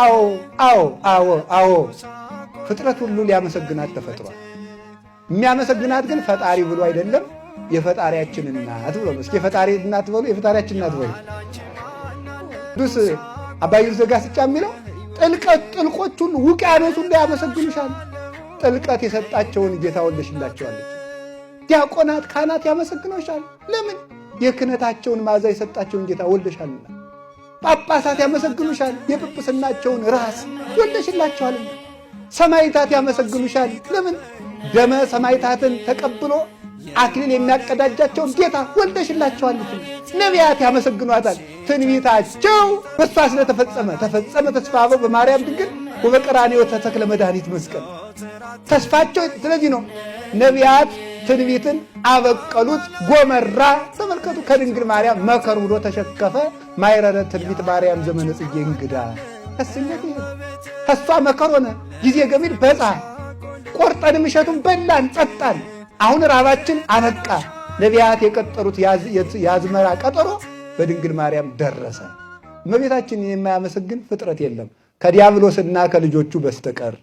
አዎ፣ አዎ፣ አዎ፣ አዎ፣ ፍጥረት ሁሉ ሊያመሰግናት ተፈጥሯል። የሚያመሰግናት ግን ፈጣሪ ብሎ አይደለም፣ የፈጣሪያችን እናት ብሎ ነው። እስኪ የፈጣሪ እናት በሉ፣ የፈጣሪያችን እናት በሉ። ቅዱስ አባ ዮሐንስ ዘጋስጫ የሚለው ጥልቀት ጥልቆች ሁሉ፣ ውቅያኖስ ሁሉ ያመሰግኑሻል። ጥልቀት የሰጣቸውን ጌታ ወልደሽላቸዋለች። ዲያቆናት፣ ካህናት ያመሰግኑሻል። ለምን? የክህነታቸውን መዓዛ የሰጣቸውን ጌታ ወልደሻልና። ጳጳሳት ያመሰግኑሻል። የጵጵስናቸውን ራስ ወልደሽላቸዋልና። ሰማዕታት ያመሰግኑሻል። ለምን? ደመ ሰማዕታትን ተቀብሎ አክሊል የሚያቀዳጃቸውን ጌታ ወልደሽላቸዋለች። ነቢያት ያመሰግኗታል። ትንቢታቸው በእሷ ስለተፈጸመ፣ ተፈጸመ ተስፋ አበው በማርያም ድንግል ወበቀራንዮ ተተክለ መድኃኒት መስቀል ተስፋቸው። ስለዚህ ነው ነቢያት ትንቢትን አበቀሉት ጎመራ። ተመልከቱ፣ ከድንግል ማርያም መከር ብሎ ተሸከፈ። ማይረረ ትንቢት ማርያም ዘመነ ጽጌ እንግዳ ከስነት ይሄ ከሷ መከር ሆነ። ጊዜ ገሚድ በጻ ቆርጠንም እሸቱን በላን ጠጣን። አሁን ራባችን አበቃ። ነቢያት የቀጠሩት የአዝመራ ቀጠሮ በድንግል ማርያም ደረሰ። እመቤታችንን የማያመሰግን ፍጥረት የለም ከዲያብሎስና ከልጆቹ በስተቀር።